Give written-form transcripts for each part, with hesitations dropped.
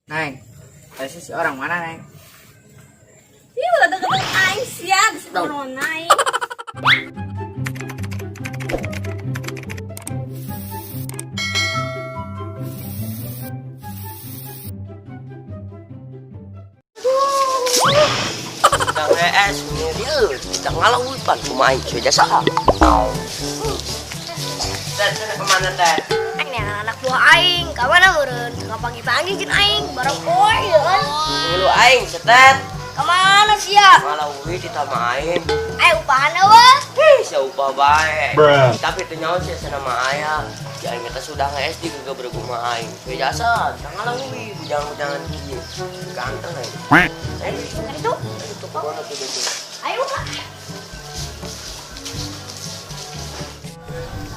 Neng, tadi si orang mana, Neng? Ih, ulah deket aing sia, bisa corona aing. Kang ES ieu kita ngalau pan kumaha aing cuy jasa. Teh, teh kemana teh? Aing nih anak buah aing, ka mana meureun? Kapanggih-panggih jeung aing, bareng poe ieu kan. Ngilu aing setet. Ka mana sia? Ngalawi di tama aing. Aing upahan eueuh. Hei, sia upah bae. Tapi teu nyaho sia sana mah aya. Si aing eta sudah nge-SD gegebreg kumaha aing. Cuy jasa, kita ngalawi bujang-bujangan kieu. Ganteng aing. Eh, Kan itu. itu kemana tuh itu? Ayo Kak.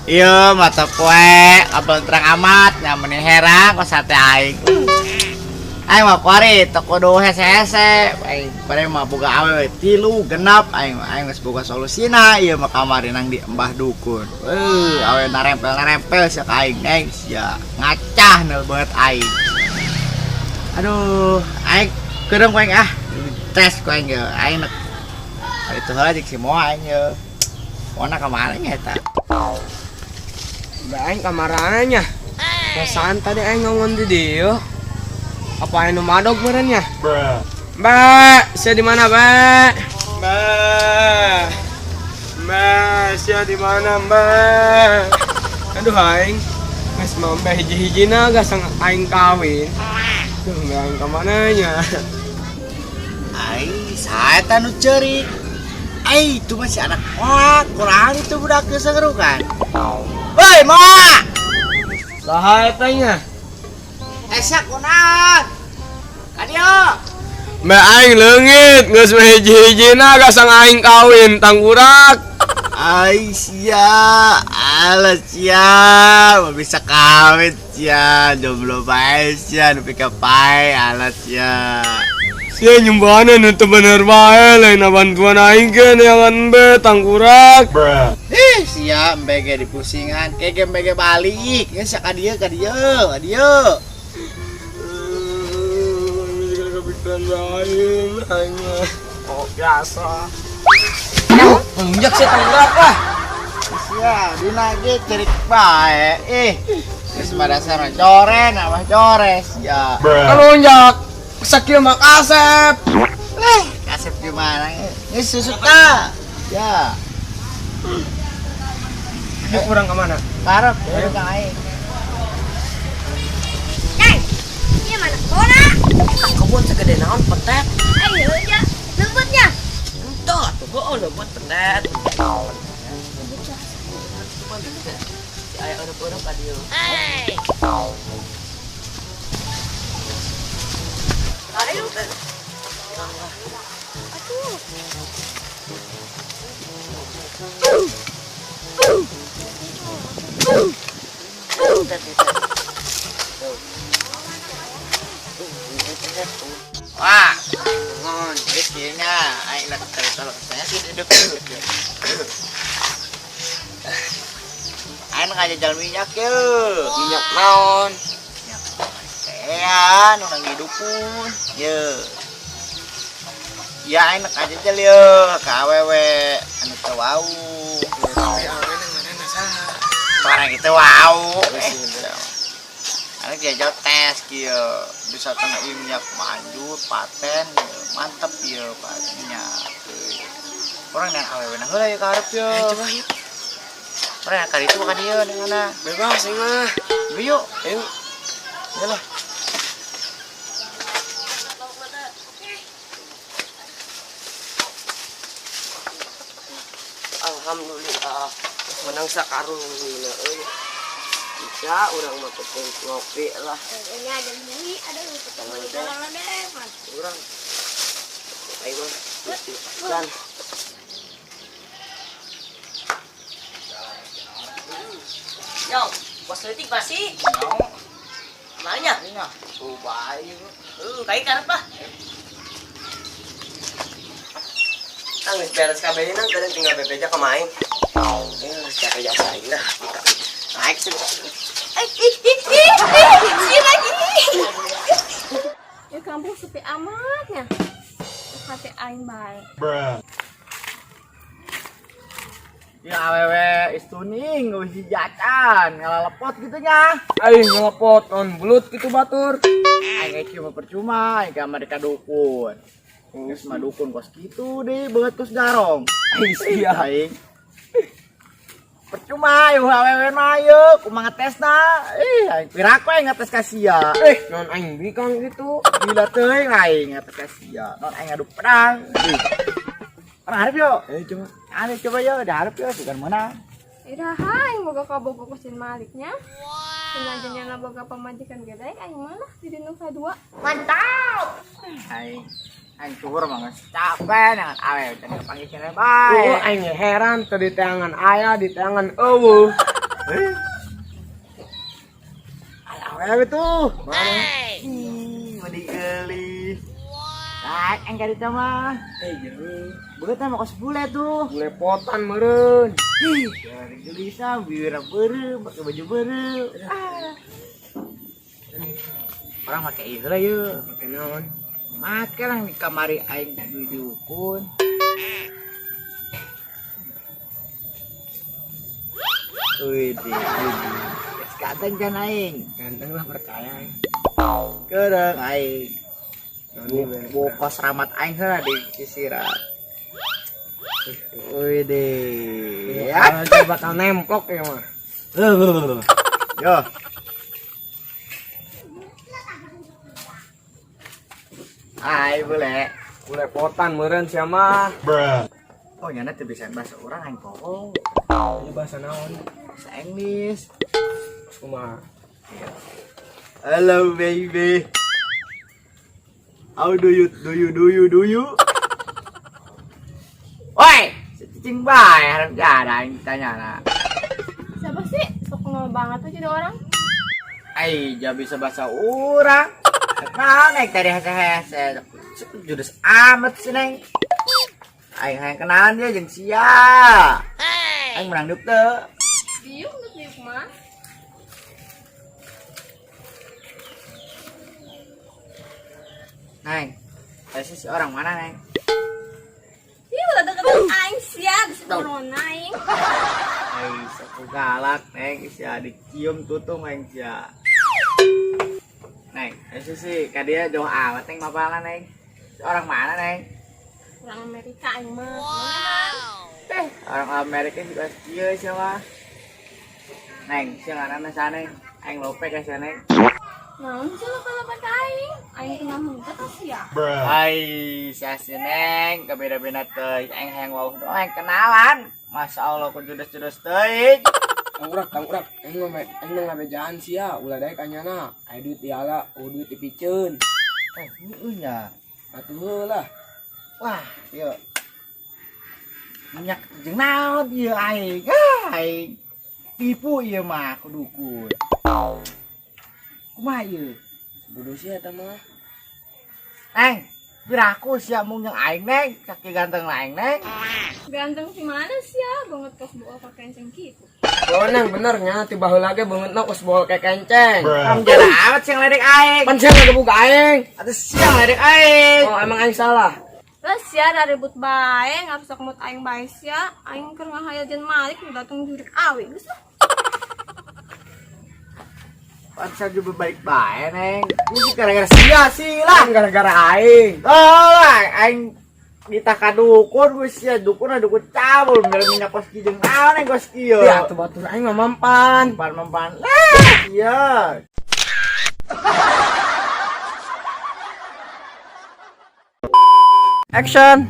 Iya, mata poe, abang terang amat, nyameni herang kok sate aing. Aing mah kuari teu kudu hese-hese, aing pare mah boga awewe tilu genap, aing aing geus boga solusina, ieu mah kamari nang di Embah Dukun. Heuh, awe narempel-narempel sia ka aing, neng sia ngacah neul banget aing. Aduh, aing keurem ku aing ah, tes ku aing ge, aing nek itu heula jeung si Moa aing ye. Moana kamari nya eta? Mbak aing kamarana nya. Perasaan tadi aing ngomong di dia. Apa aing nu madog meureun nya? Mbak, sia di mana, Mbak? Mbak. Mbak, sia di mana, Mbak? Aduh aing. Geus mah mbak hiji-hijina geus aing kawin. Duh, mbak aing ka mana nya? Ai, saya nu ceurik. Ai, itu masih anak Moa, kurang itu budak keseru kan. Woi, Moa! Saha eta nya? Eh, sia kunaon? Ka dieu. Mbak aing leungit, geus mah hiji-hijina geus aing kawin tangkurak. Ai sia, ala sia, mau bisa kawin sia, jomblo bae sia, nepi ka pae ala sia. Sia nyumbahan nu teu bener bae, lain bantuan aing ge neangan be tangkurak. Ih, sia embe ge dipusingan, ke ge embe ge balik. Geus sia ka dieu, ka dieu, ka dieu. Kepikiran aing, aing mah. Oh, biasa. Unjak sia tangkurak lah. Sia, dina ge cerik bae. Ih, geus mah dasar mah joren, abah jores ya. Kalau unjak sakieu mah kasep. Leh, kasep gimana? Ini susuk ta. Ya, Yuk urang ka mana? karep ya kang aing. Neng, ieu mana kona? Kebun segede naon petet? Ayo ya, lembutnya. Entah atuh heueuh leubeut petet. Si aya eureuk-eureuk ka dieu. Hey. Ayo teh. Aduh. Wah, ngon, jadi kayaknya aing nak cari tolong saya sih duduk duduk. Aing nak aja jalan minyak ye. Minyak naon? Minyak tean, orang hidupun. Ye. Ya aing nak aja jalan ye, ka awewe anu teu wau. Tapi awewe ngaranna saha? Orang itu wau. Aing diajak tes kieu, bisa kena minyak manjur, paten, mantep ieu Pak minyak. Orang yang awewe nah heula ya ka hareup ye. Ayo coba yuk. Orang yang kali itu makan ieu dengan Bebas aing mah. Yuk, Ayo. ya lah. Alhamdulillah. Menang sakarung gila euy. Bisa urang mah penting ngopi lah. Ini ada beli, ada ketemu di dalam deh, Mas. Urang. Ayo mah. Dan Yo, bos leutik masih. Kemana? Oh, baik. Kayak karep lah. Tang geus beres kabeh nang kadang tinggal bebeja ka main. Eh, capek jasa aing lah. Naik sih. Eh, ih, ih, ih, ih, ih, lagi. Di kampung sepi amatnya. Hati aing bae. Ya awewe istuning geus jacan ngalalepot gitu nya. Aing ngelepot on belut gitu batur. Aing ge mah percuma, aing ka mereka dukun. Geus mah dukun kos kitu deh, beungeut kos garong. Aing sia. Aing. Percuma ieu awewe mah ieu kumaha ngetesna. Ih, aing piraku aing ngetes ka sia. Eh, non aing bikang gitu. Gila teuing aing ngetes ka sia. Non aing ngadu pedang. Ih. Orang harap yo. Eh, coba. Ane coba yo, dah harap yo, bukan menang. Iraha aing boga kabogo ku Sin Maliknya. Senajan nya boga pamajikan gede aing mah lah di nu kadua. Mantap. Aing aing cuhur mah geus capek dengan awewe can kapanggih keneh bae. Oh, aing heran teu di teangan aya, di teangan eueuh. Eh. Aya awewe tuh. Mana? Ih, meni geulis. Nah, aing ka ditu mah. Eh, jeuh. Beungeut mah kos bule tuh. Bulepotan meureun. Ih, dari gelisah, bibirna beureum, pakai baju beureum. Ah. Orang make ieu heula yeuh. Make naon? Make lah di kamari aing di dukun. Wih, di, wih. Ganteng kan aing. Ganteng lah percaya aing. Keureng aing. Noni Bokos ramat aing heula di sisiran. Wih, deh. Ya, bakal nemplok ya mah. Yo. Hai, boleh. Bulepotan meureun sia mah. Oh, nyana teu bisa bahasa urang aing poho. Ieu bahasa naon? Bahasa Inggris. Kumaha? Hello baby. How do you do you do you do you? Woi, cicing bae harap jada aing tanya na. Siapa sih? Sok nol banget tuh jadi orang. Ai, ja bisa bahasa urang. Nah, naik tadi hese-hese. Judes amat sih, Neng. Aing hayang kenalan dia jeung sia. Aing menang diuk teu. Diuk geus diuk mah. Neng, saya si orang mana, Neng? Ih, udah deket aing sia, geus corona aing. Ai, sapu galak, Neng, sia dicium tutung aing sia. Neng, saya sih ka dia jauh amat Neng mapalna, Neng. Si orang mana, Neng? Orang Amerika aing mah. Wow. Eh, orang Amerika juga kieu sia mah. Neng, sia ngaranna saha, Neng? Aing lope ka sia, Neng. Naon sih lupa-lupa ka aing? Aing teu ngahungkat ka sia. Ai, sia si Neng, kabeda-beda teuing. Aing hayang wauh doang aing kenalan. Masya Allah, ku judes-judes teuing. Kang urak, aing mah aing mah ngabejaan sia, ulah daek anyana. Aya duit diala, eueuh duit dipiceun. Eh, heueuh nya. Atuh heula. Wah, ieu. Minyak jeung naon ieu aing? Ah, aing. Tipu ieu mah ku dukun. Kumaha ieu? Bodoh sia eta mah. Neng, piraku sia mung jeung aing, Neng. Kaki ganteng lah aing, Neng. Ganteng si mana sia? Banget kos bool pakai kenceng kitu. Oh, Neng, bener nya ti baheula ge beungeutna kos bool kayak kenceng. Kamu jara amat sih ngeledek aing. Pan sia ngagebug aing. Atuh sia ngeledek aing. Oh, emang aing salah. Lah sia da ribut bae, ngarusak mood aing bae sia. Aing keur ngahayal jeung Malik nu dateng jurik awe geus lah. Pansa juga baik bae, Neng. Ini gara-gara sia sih lah. Kan gara-gara aing. Oh, lah, aing ditah ka dukun geus sia dukun dukun cabul mere minyak kos kieu jeung naon Neng kos kieu. Ya atuh batur aing mah mampan. Mempan-mempan. Lah, iya. Action.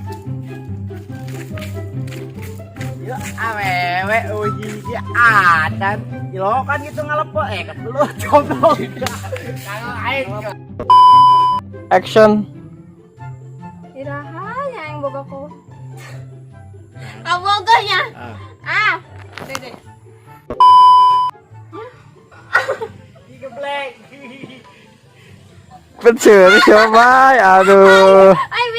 Ya awewe uji adan ilokan gitu ngalepok kebelut goblok. Kalau aing Action. Iraha nya aing boga ku. Kabogoh nya. Ah, dede. Digeblek. Pencuri coba, aduh. Aing